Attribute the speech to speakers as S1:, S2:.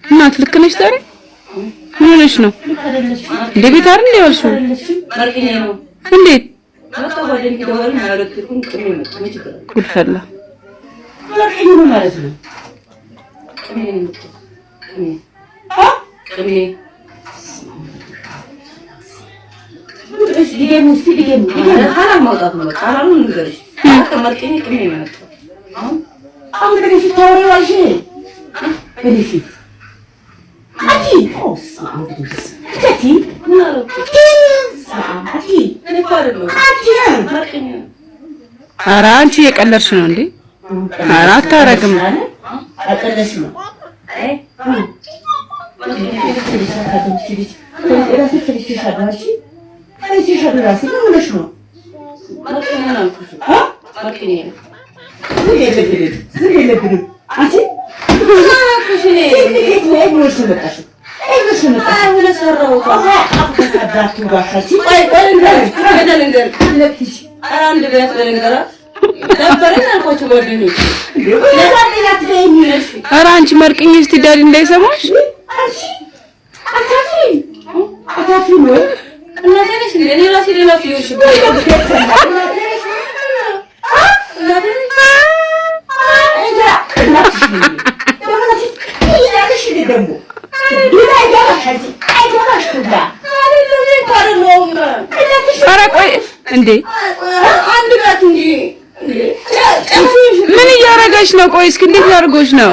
S1: እናት ልክ ነሽ ዛሬ? ምን ሆነሽ ነው እንደ ቤት አይደል እንደ ያልሽው? እንዴት ጉድ ፈላ።
S2: ማለት ነው።
S1: ኧረ አንቺ እየቀለድሽ ነው እንዴ? ኧረ አታረግም። ኧረ አንቺ መርቅኝ እስቲ daddy እንዳይሰማሽ። ኧረ ቆይ እንዴ ምን እያደረገች ነው? ቆይ እስኪ እንዴት ያደርጎች ነው?